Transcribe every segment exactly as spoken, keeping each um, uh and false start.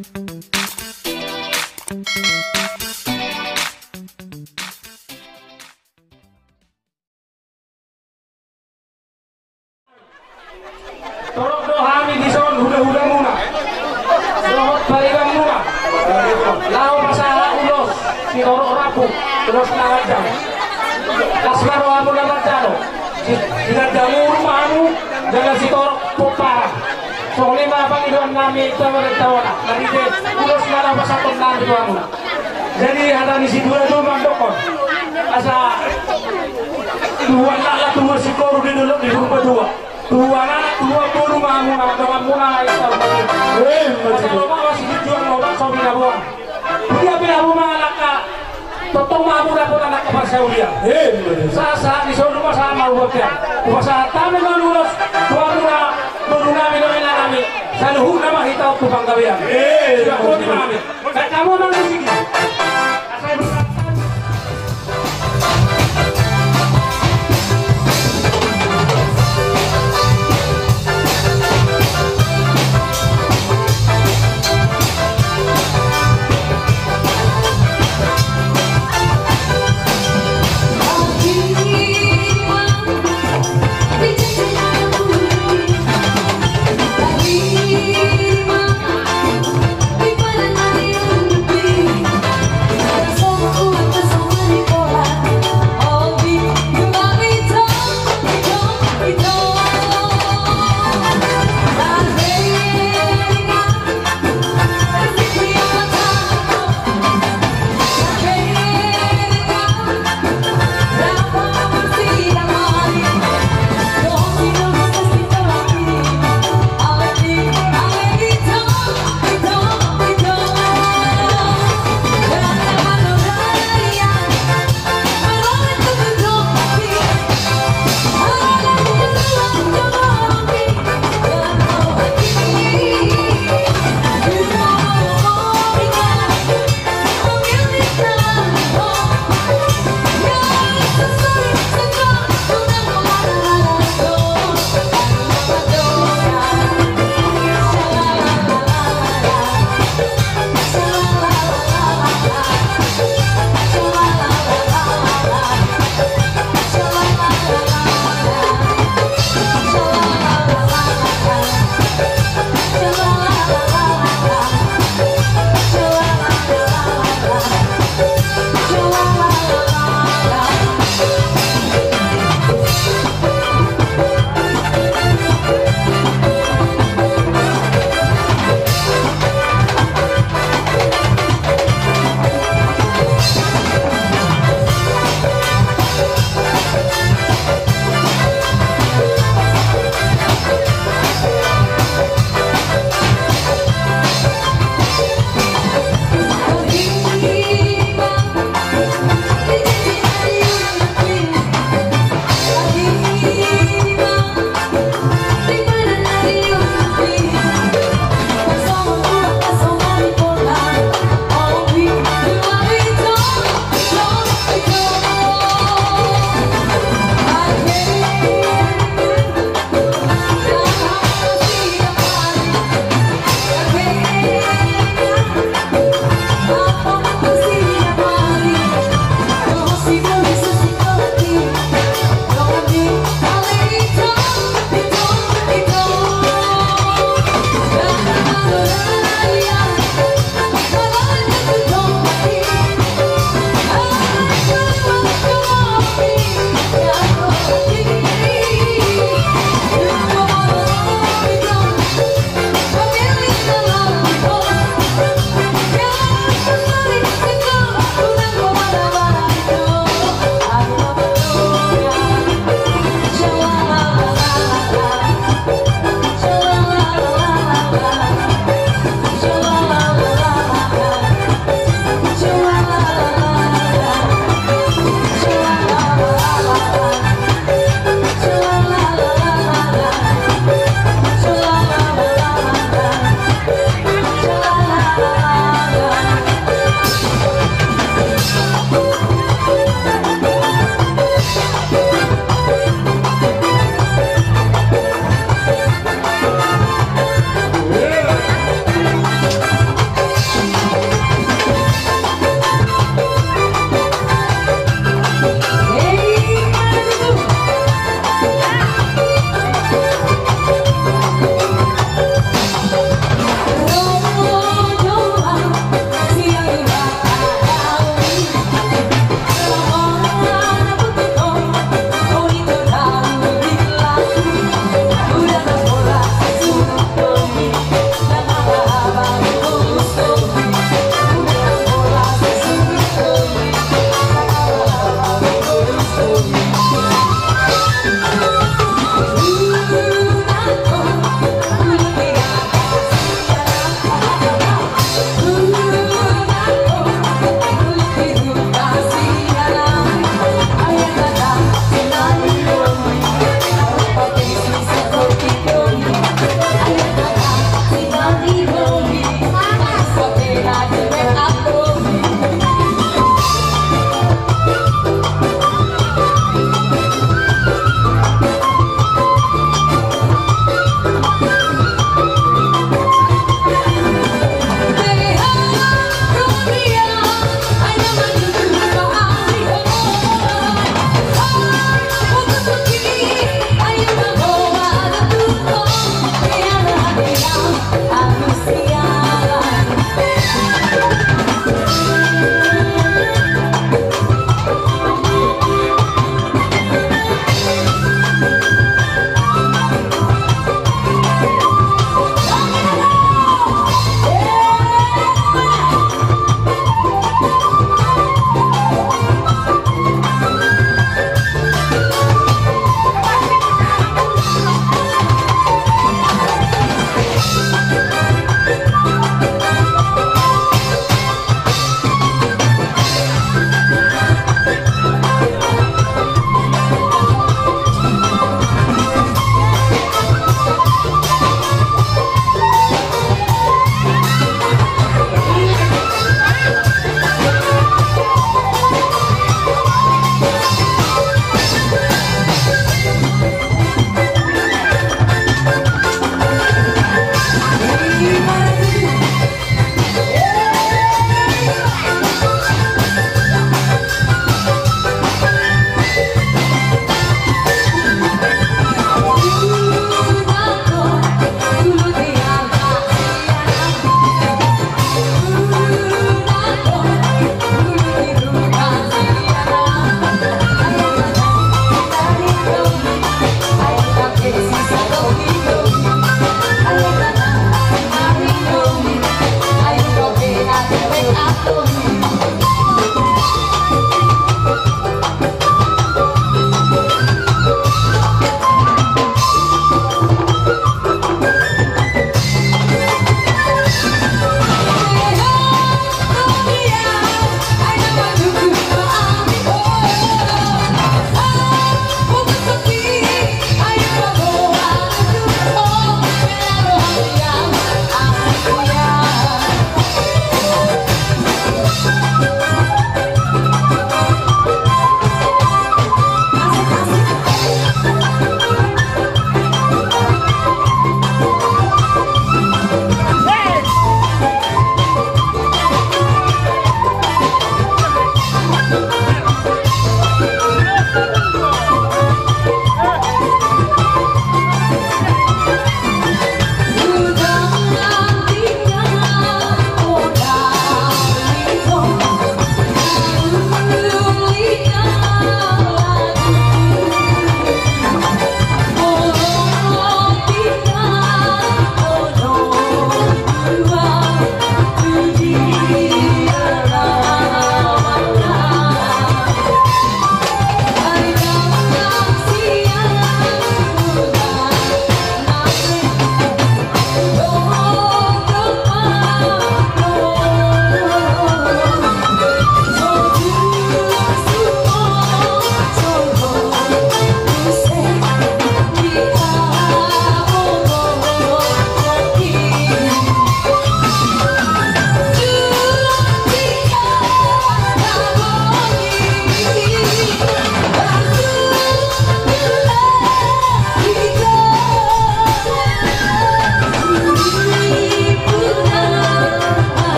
Torop do hami dison huda-hudamuna dohot paribanmuna laho pasahat ulos sitorop rambu, ulos na ganjang. Las ma rohamuna manjalo, si, si ganjang uhum hamu jala sitorop pomparan. Songon i ma pangidoan nami tu hamarentahon marhite ulos na laho pasahaton nami tu hamuna. Jadi hata ni situa-tua mandokkon, asa tubuan laklak tubuan singkoru di dolok ni Purbatua. Tubuan anak tubuan boru ma hamuna, donganmuna i saur matua. Asa lomak ma sijujung, lomak so binaboan. Dia binaboan ma anak, tongtong ma hamuna dapot anak parsaulian. Sahat-sahat ni solu ma sahat ma hupasahat hami ma ulos tu hamuna, boru nami, dohot ina nami. Saluhutna ma hita on tu panggabean. Sudah boti ma hami. Baen hamu ma musik i.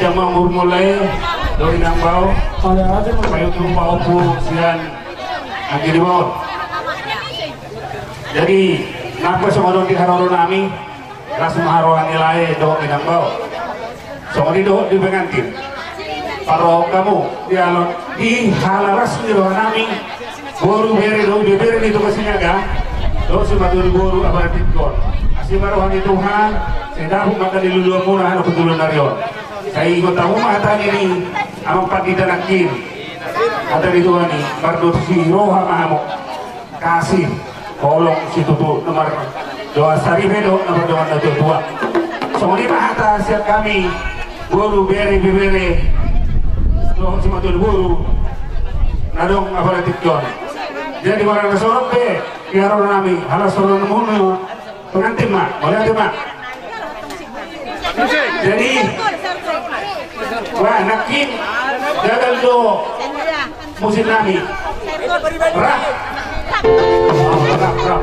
Amang Guru Mulai, dohot inang bao, paihuthu pahompu sian anggi ni baon. Jadi, napa songon on di haroro nami, las ma roha ni lae dohot inang bao. Songon i dohot di pengantin. Parrohahon hamu, di alon, di halalas ni roha nami, boru, bere dohot ibebere ni Toga Sinaga, dohot simatua ni boru, apala tingki on. Asi ma roha ni Tuhan, sai dapot ma angka ni luluan muna, anak putulun ari on. Sai ingot hamu ma hata ni amang pandita nangkin. Hata ni Tuhan i, mardos ni roha ma hamu. Kasih, holong situtu na mardoa saripe dohot na mardongan na tuatua. Songon i ma hata sian hami, boru, bere, ibebere, dohot simatua ni boru, na adong apala tingki on. Jadi, barang na so ro pe di haroro nami, halalas roha ni muna, pengantin ma, mauliate ma. Jadi, wah, nangkin gagal do musik nami. Rap. Rap, rap.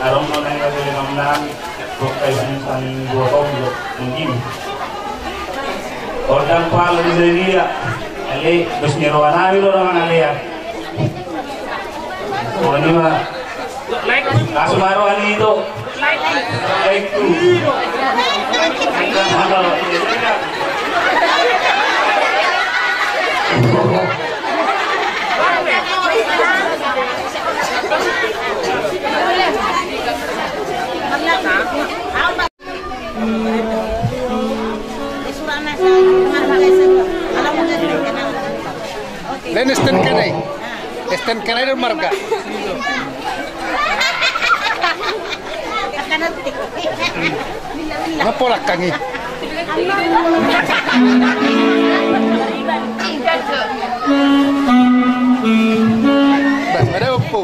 Adong do na nilehon nami. Bokkai sing sani dua tahun do mungkin. Ordang pala di saya dia. Ale bos ni roha nami do nama ale ya. Pokoknya mah. Asu maro ani itu. Baik tu. Len sten kanai. Sten kanai do marga. Ngapa lakang i? Bas, ada opo.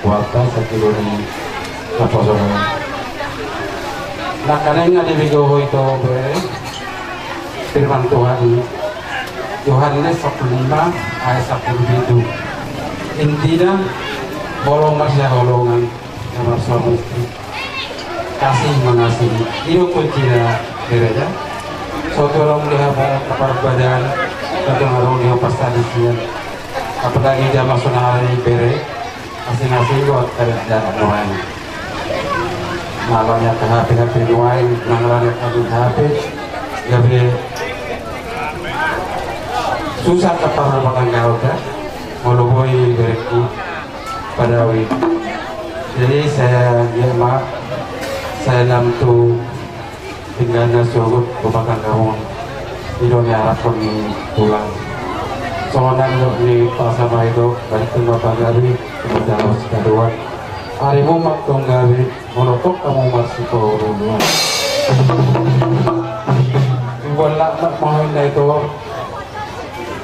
Warta sakilo ni naposona. Nangkaning na dibege ho ito be, firman Tuhan i, Yohanes sampulu lima ayat sampulu pitu. Intina, holong ma sihaholongan na marsuami istri, kasih mengasihi. I do kuncina, bere, ya. So tung adong di hamu parbadaan, so tung adong di hamu parsadisian. Apalagi jaman sonari, bere, asing-asing do angka adat nuaeng. Nang alani angka H P, H P nuaeng, nang alani angka H P, gabe susah angka parrumah tangga on, ya. Molo boi, berengku, padawi. Jadi, sai, ya, ma, sai lam tu pinggan na sogot, rumah tanggamu. I do na diharapkon ni tulang. Songon na nidok ni pasahat i do, balik tu rumah tangga di, rumah tangga sikaduan. Arimu ma antong gabe, molo tong hamu marsipaolooloan. Tubuan laknak ma ho, inna, ito,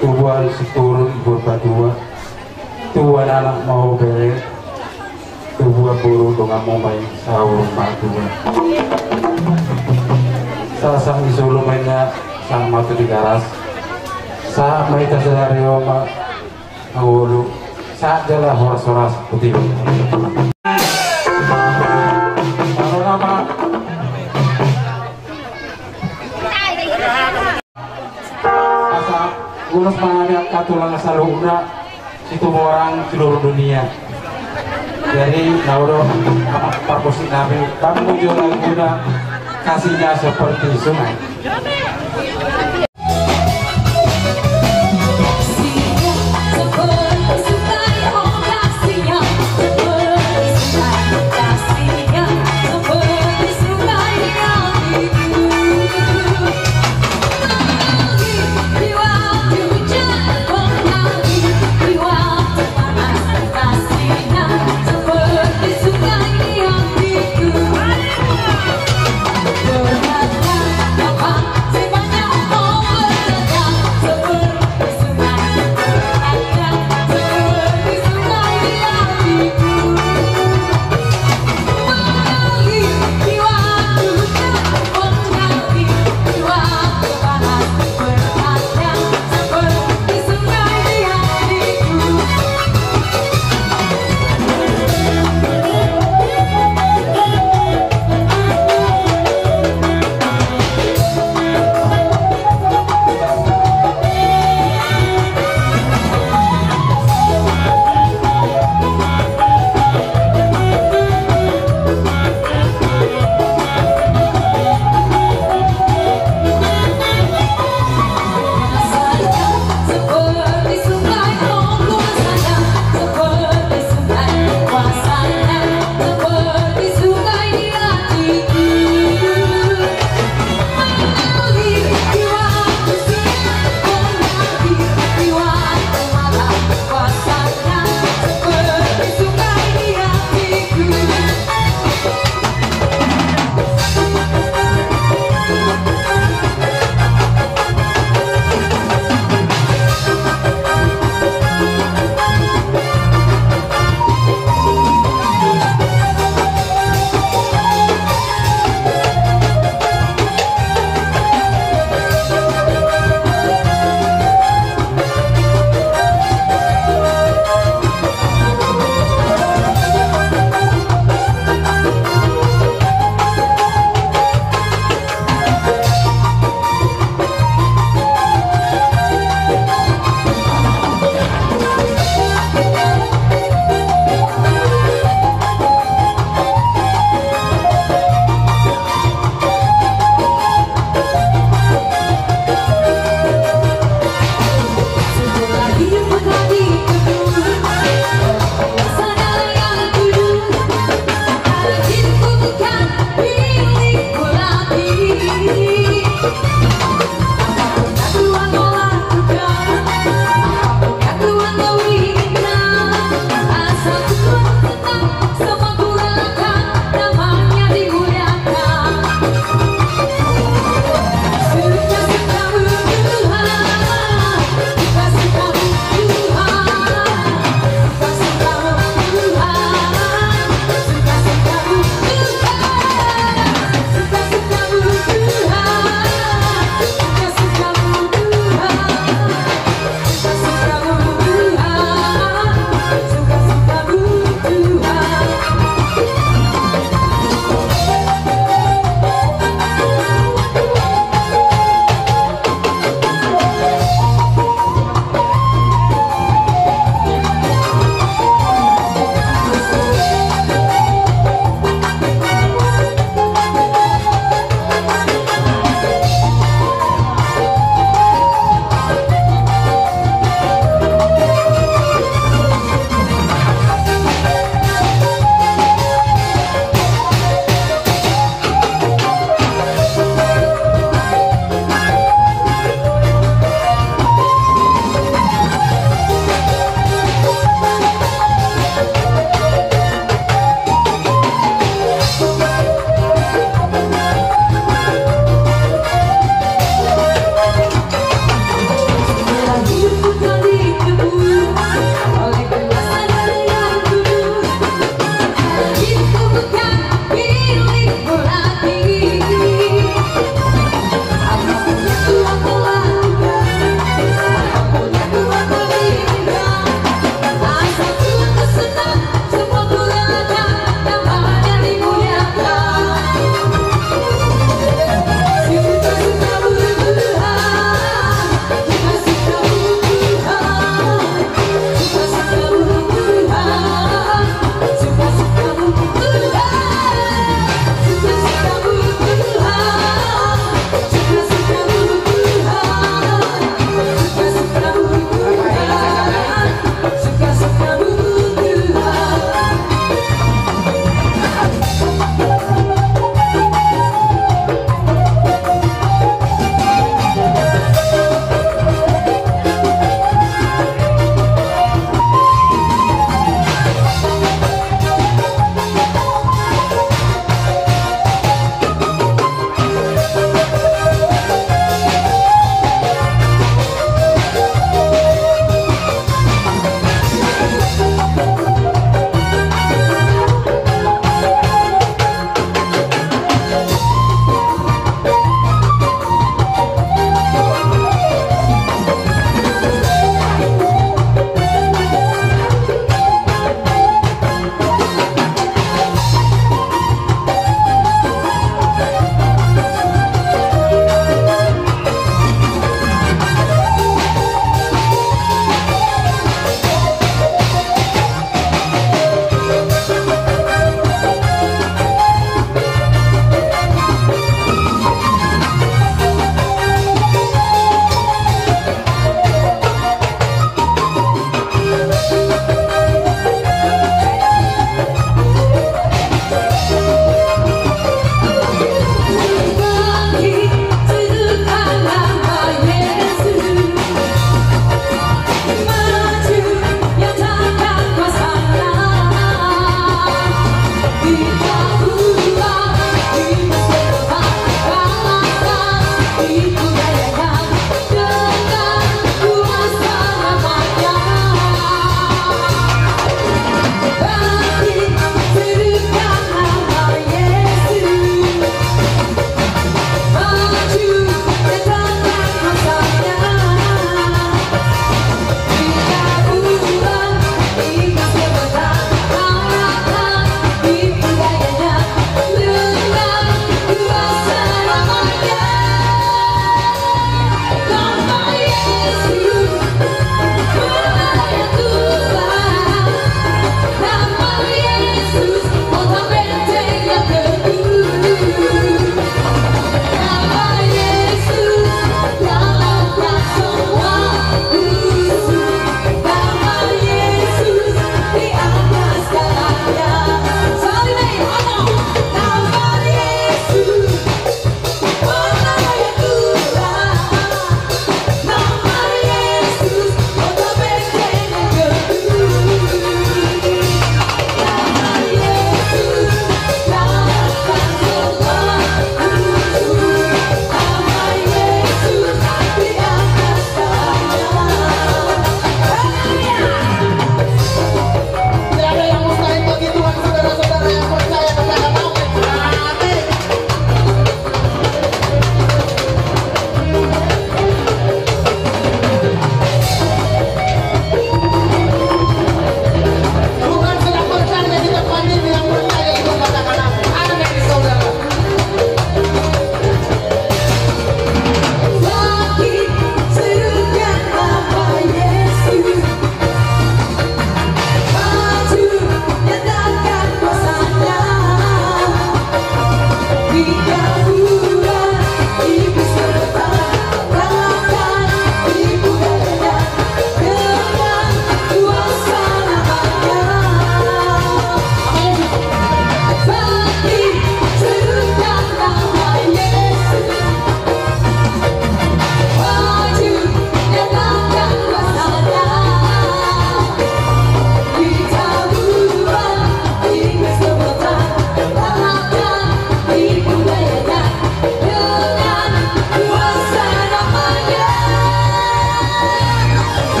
tubuan situru, tubuan patua. Tubuan anak ma ho, bere, tubuan boru, donganmu ma i saur matua. Sahat-sahat ni solu ma, inna, sahat ma tu Tigaras. Sahat ma hita sadari on ma, mangolu. Sahat jala horas-horas, putihi. Asa ulos ma hami angka tulang saluhutna, Situmorang seluruh dunia. Jadi, na olo, Amang parmusik nami, bang muji laguna, Kasihnya Seperti Sungai.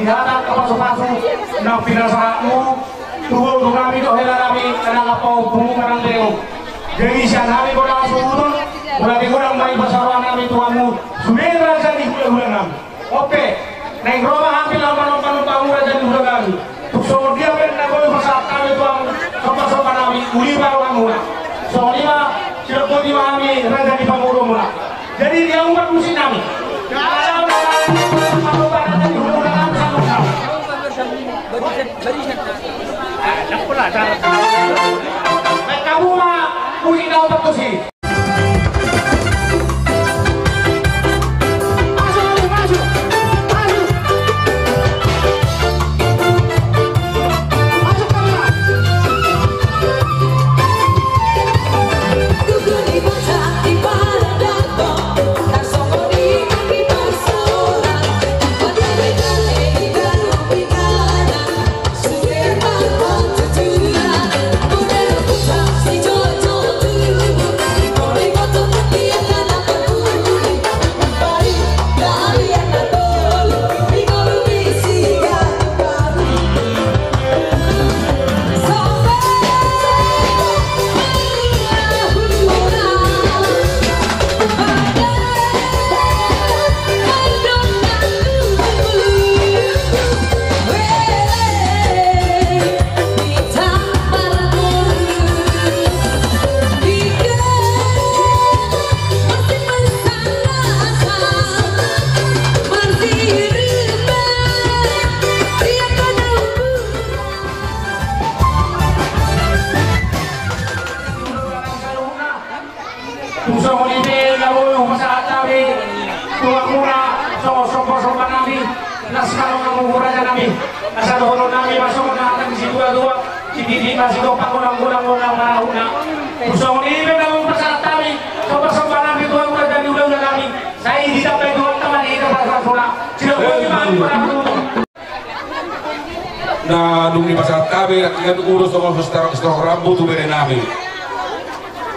Di hata angka pasupasu na pinasahatmu tu boru nami dohot hela nami, na nangkin pahompu manang demo. Jadi sian hami godang hasuhuton, berarti godang ma i pasahaton nami tu hamu, sude raja ni hulahula nami. Oke, naeng ro ma hami laho manomba-nomba hamu raja ni hulahula nami. Tung songon dia pe na boi pasahat hami tu hamu somba-somba nami, uli ma rohamuna. Songon i ma, sidok boti ma hami raja ni pamoruonmuna. Jadi dia umat musik nami. Baik, kamu mah musik kau betul sih. Tung songon i pe na boi hupasahat hami tu hamuna songon somba-somba nami, las ma roha, raja nami. Asa dohonon nami ma songon hata ni situa-tua: Sititi ma sitopak, godang-godang ma na marahutna. Tung songon i pe na boi hupasahat hami somba-somba nami tu hamu raja ni hulahula nami. Sai ditambai Tuhanta ma di hita pasupasu. Sidok boti ma hami marahut. Na dung dipasahat hami, nangkin ulos songon sitopak rambu tu bere nami.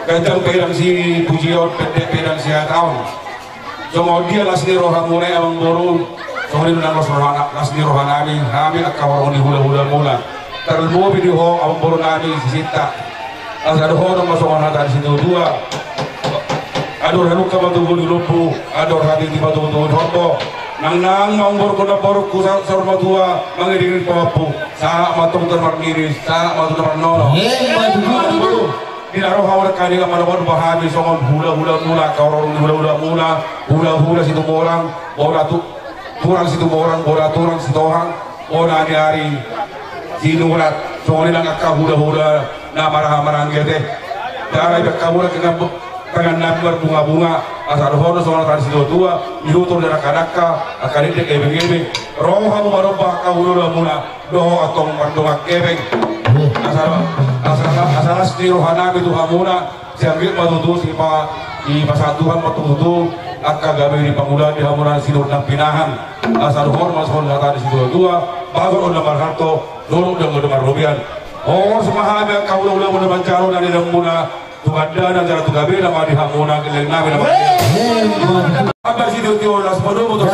Ganjang pe ndang sipujion, pendek pe ndang sihataon. Songon dia las ni rohamuna i amangboru, songon i nang las roha, las ni roha nami, hami angka horong ni hula-hulamuna. Tarlumobi di ho amangboru nami si Sinta. Asa dohonon ma songon hata ni situa-tua: Andor halumpang ma tubu ni lombu, andor hatiti ma tubu-tubu ni horbo. Nang-nang ma umur, gondang borungku sa-, saur matua, mangiring-iring pahompu. Sahat ma antong tu na marniris, sahat ma tu na marnono. Emma tutu. Di na ro hamu nangkaningan manomba-nomba hami songon hula-hulamuna, angka horong ni hula-hulamuna, hula-hula Situmorang, bola tu-, Tulang Situmorang, bola Tulang Sitohang, bona ni ari Sinurat, songon i nang angka hula-hula na maraha-maraha, anggiat i. Jala dibahen hamuna nangkin tangan nami marbunga-bunga, asa dohonon songon hata ni situa-tua: Ihuthon ni dangka-dangka, angka dengdeng ebeng-ebeng, ro hamu manomba angka hula-hulamuna, dohot antong mardongan hepeng. Asa, asa, asa las ni roha nami tu hamuna. Sai anggiat ma tutu sipa-, sipasahat Tuhan ma tutu angka gabe ni pangula di hamuna sinurat nang pinahan. Asa dohonon ma songon hata ni situa-tua: Bagot on na marhalto, dolok do na marrobean. Horas ma hami angka hula-hulamuna manjalo na nidokmuna, tu gandana jala tu gabena ma di hamuna, gelleng nami na marrobean. Ambar situa-tua las padomu tu.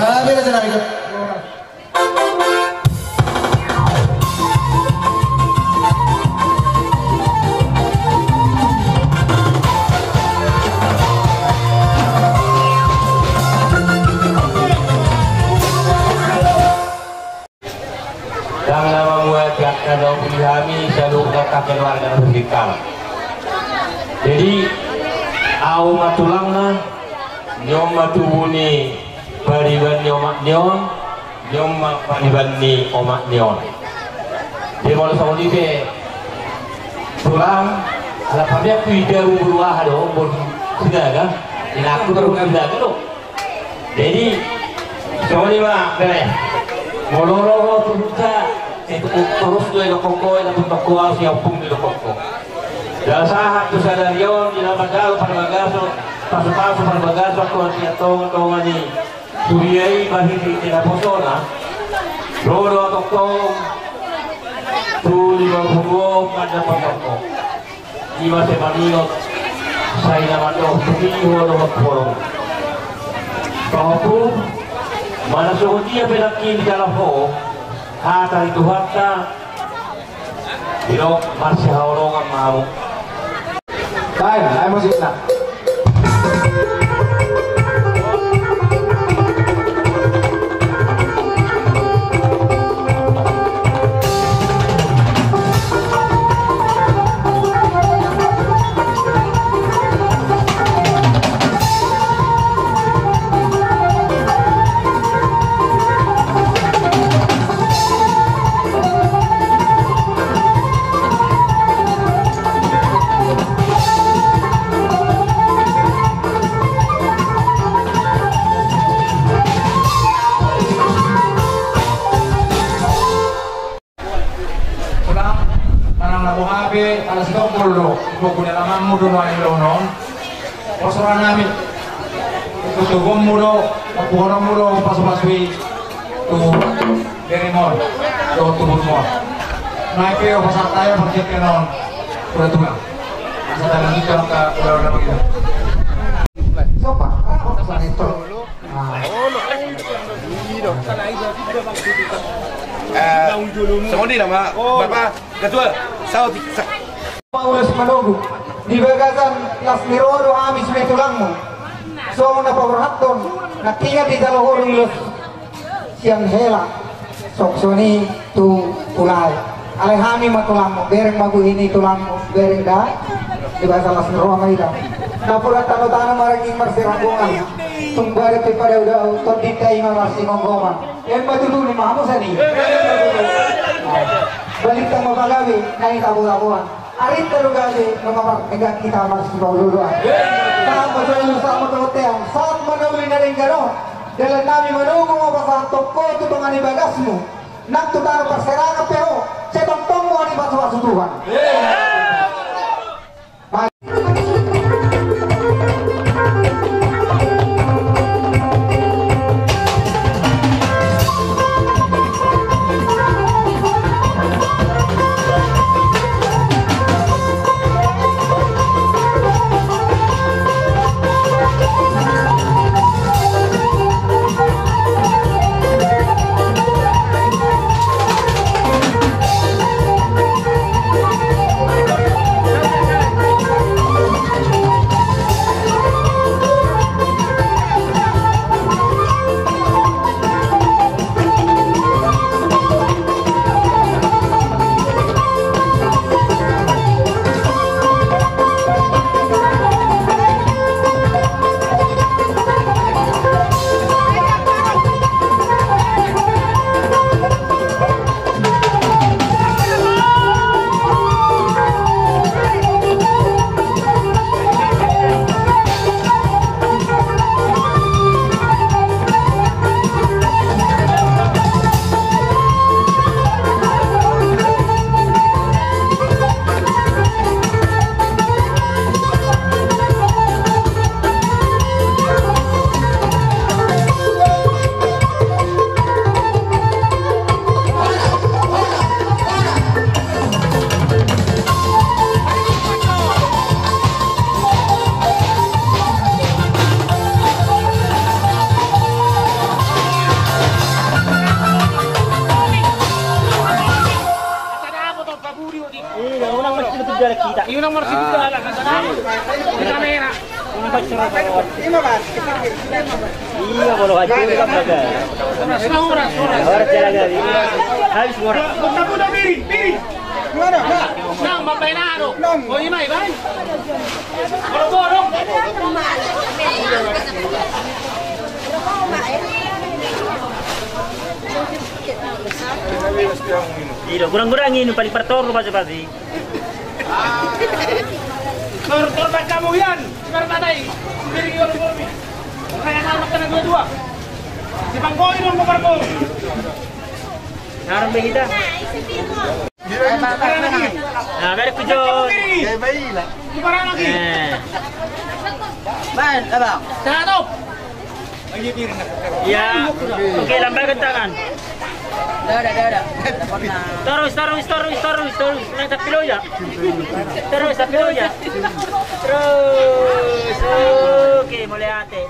Ndang na mamuat angka na hupilih hami, saluhutna angka keluarga na hupilih hami. Jadi, ahu ma tulangna, nion ma tubu ni pariban ni omak ni on, nion ma pariban ni omak ni on. Jadi molo songon i pe, tulang, ala pamean tu ida umur aha do, umur Sinaga, inakku umur Sinaga do. Jadi, songon i ma, bere. Molo ro ho tu huta, eh, tu-, torus do idokkon ho, idokkon ho, au si ompung do idokkon ho. Jala sahat tu sadari on, di na manjalo parbagason, pasu-pasu parbagason, tu hatiha tonga-tonga ni huria i, marhite-hite naposona. Ro do antong tu lima pulu on, mandapothon ho. I ma sai maningot, sai na mandok tu ho dohot horong. Pahompu, manang songon dia pe nangkin jala ho, Hata ni Tuhanta, didok marsihaholongan ma hamu. Baen, ai musikna. Tulang, manang na boha pe, ala sitongkol do, gogo ni alamanmu do nuaeng ulaon on. Pos roha nami, tutugonmu do, pampuhononmu do, pasupasu i tu bereng on, dohot tuburmu on. Nai pe, pasahat hami partingkian on, Tulang. Asa talanjutkan angka ulaon na bagita. Sopa, apa itu? Eh, songon i nama, Bapak Ketua, saut, sa- Paulus manogu, di bagasan las ni roha do hami sude tulangmu. Songon na paborhathon, na tinggal di jalo holong los sian hela. Songon i tu ulai. Alai hami ma tulangmu, bereng ma buhini tulangmu, bereng da. Di bagasan las ni roha ma ida. Na pola tano-tano maranggi marsiranggongan. Tung baru pe pada udah, tondinta i ma marsigomgoman. Emma tutu ni mamu sani. Balintang ma pagabe, nai tabo-taboan. Arinta do gabe, nunga martenggang hita marsipaolo-oloan. Sahat ma solu, sahat ma tu bontean, sahat ma na uli na denggan on. Dalan nami manogu ma pasahathon ho tu tonga ni bagasmu. Nang tu tano parserangan pe ho, sai tongtong ma dipasu-pasu Tuhan. Iya, unang mesti betul dari kita. Iya, unang mesti betul dari kita. Kita merah. Iya, bolo haji, udah kagak. Horas, horas, horas. Horas, jalan kaki. Habis, horas. Nah, Bapak Inaro. Oh, ini, Bang. Bolo, bolo. Iya, kurang-kurang ini, paling partoru, pasti, pasti. Tor, tor, baca muhian, tor, batai. Beri, tor, tor, tor. Saya sama kena dua-dua. Si Bang Boy dong, Bang Boy. Narang be kita. Nah, beri kujon. Di mana lagi? Eh. Main, Abang. Satu. Iya. Oke, lambaikan tangan. Dah, dah, dah, dah. Terus, terus, terus, terus, terus. Naik tapi lo ya. Terus tapi lo ya. Terus. Oke, mulai ate.